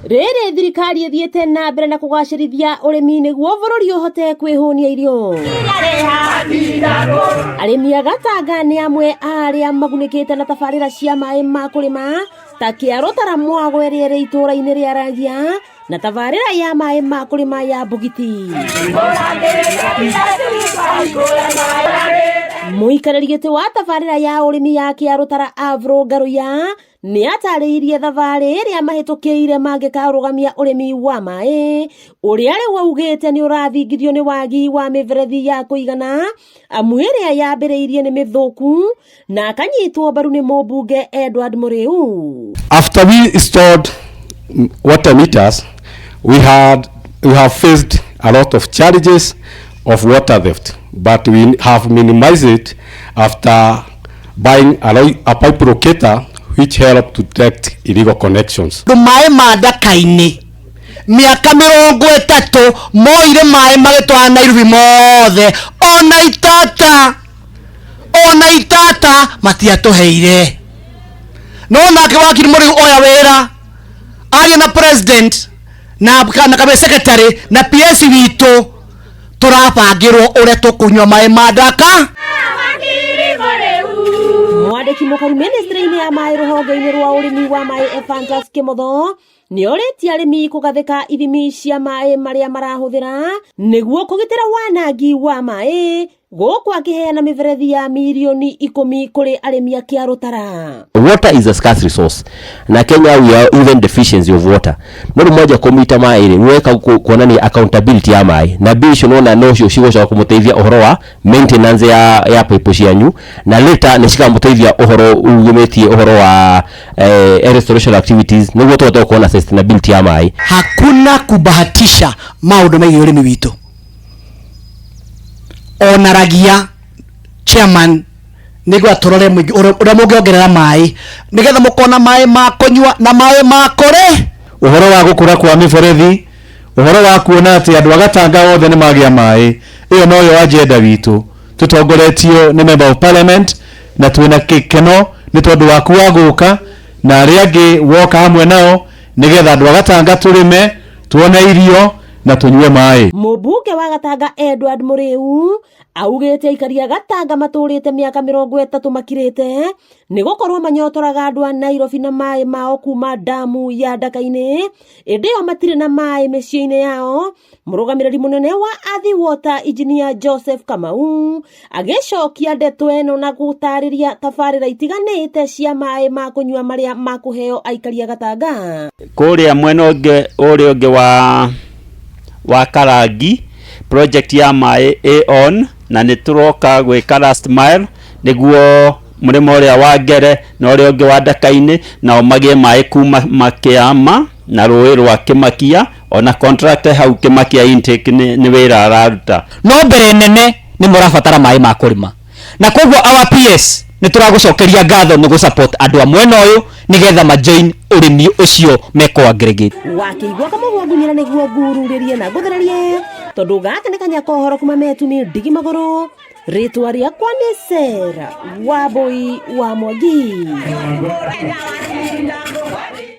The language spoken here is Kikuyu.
Rĩrĩ thirikari ĩthiĩte na mbere na kũgacĩrithia ũrĩmi nĩguo bũrũri ũhote kwĩhũnia irio. Arĩmi a Gatanga nĩ amwe a arĩa magunĩkĩte na tabarĩra cia maĩ ma kũrĩma ta kĩa Rũtara Mwago ĩrĩa ĩrĩ itũũra-inĩ rĩa Rangia na tabarĩra ya maĩ ma kũrĩma ya Bugiti. Mũikarĩri gĩtĩ wa tabarĩra ya ũrĩmi ya kĩa Rũtara Avro Ngaruiya nĩ atarĩirie thabarĩ ĩrĩa mahĩtũkĩire mangĩkarũgamia ũrĩmi wa maĩ ũrĩa rĩu augĩte nĩ ũrathingithio nĩ wagi wa mĩberethi ya kũigana amu ĩrĩa yambĩrĩirie nĩ mĩthũku na akanyitwo mbaru nĩ mũmbunge Edward Mũrĩu. After we installed water meters, we have faced a lot of challenges of water theft, but we have minimized it after buying a pipe locator which help to detect illegal connections. Andũ maĩ ma Ndaka-inĩ mĩaka 30 moire maĩ magĩtwara Nairobi mothe, ona itata matiatũheire. No nake wakiri Mũrĩu oya wĩra aria na president na cabinet secretary na PS witũ, tũrabangĩrwo ũrĩa tũkũnyua maĩ ma Ndaka. Mwandĩki mũkaru ministry-inĩ ya maĩ rũhonge-inĩ rwa ũrĩmi wa maĩ Ephantus Kĩmotho nĩ orĩtie arĩmi kũgathĩka ithimi cia maĩ marĩa marahũthĩra nĩguo kũgitĩra wanangi wa maĩ, gũkũ akĩheana mĩberethi ya mirioni 10 kũrĩ arĩmi a Kĩarũtara. Water is a scarce resource, na Kenya we are even deficiency of water. No rĩu mwanjia kũmita maĩ rĩ, mweka kuonania accountability ya maĩ na mbia icio nona nocio cigũcoka kũmũteithia ũhoro wa maintenance ya pipe cianyu, na later nĩ cikamũteithia ũhoro ugumĩtie ũhoro wa restoration activities nĩguo tũhote gũkorwo na sustainability ya maĩ. Hakuna kubahatisha maũndũ megiĩ ũrĩmi witũ. Onaragia chairman nĩguo atũrore mũingĩ ũrĩa mũngĩongerera maĩ nĩgetha mũkona maĩ ma kũnyua na maĩ ma kũrĩ. Ũhoro wa gũkũra kwa mĩberethi, ũhoro wa kuona atĩ andũ a Gatanga othe nĩ magĩa maĩ, ĩyo noyo agenda witũ tũtongoretio nĩ member of parliament, na twĩna gĩkeno nĩ tondũ waku wa gũka na arĩa angĩ woka hamwe nao nĩgetha andũ a Gatanga tũrĩme, tuone irio na tũnyue maĩ. Mũmbunge wa Gatanga Edward Mũrĩu augĩte aikari a Gatanga matũrĩte mĩaka 30 makirĩte nĩ gũkorwo manyotoraga andũ a Nairobi na maĩ mao kuma ndamu ya Ndaka-inĩ, ĩndĩ ĩyo matirĩ na maĩ mĩciĩ-inĩ yao. Mũrũgamĩrĩri mũnene wa Athi Water Engineer Joseph Kamau agĩcokia ndeto ĩno na gũtarĩria tabarĩra itiganĩte cia maĩ ma kũnyua marĩa makũheo aikari a Gatanga. Kũrĩa mwena ũngĩ ũrĩa ũngĩ wa Karangi, project ya maĩ ĩ on na nĩ tũroka gwĩka last mile nĩguo mũrĩmo ũrĩa wa Ngere na ũrĩa ũngĩ wa Ndaka-inĩ nao magĩe maĩ kuma Makĩama na rũĩ rwa Kĩmakia. Ona contractor hau Kĩmakia intake nĩ wĩra araruta. No mbere nene nĩ mũrabatara maĩ ma kũrĩma, na koguo our PS nĩ tũragũcokeria ngatho nĩ gũ support andũ a mwena ũyũ nĩgetha majoin ũrĩmi ũcio meko aggregate. Wakĩigua kamũgwa ngunyĩra nĩguo ngururĩrie na ngũthererie, tondũ gaka nĩ kanya kohoro kuma metumi ndigi magũrũ. Rĩtwa rĩakwa nĩ Sera Wambui wa Mwangi.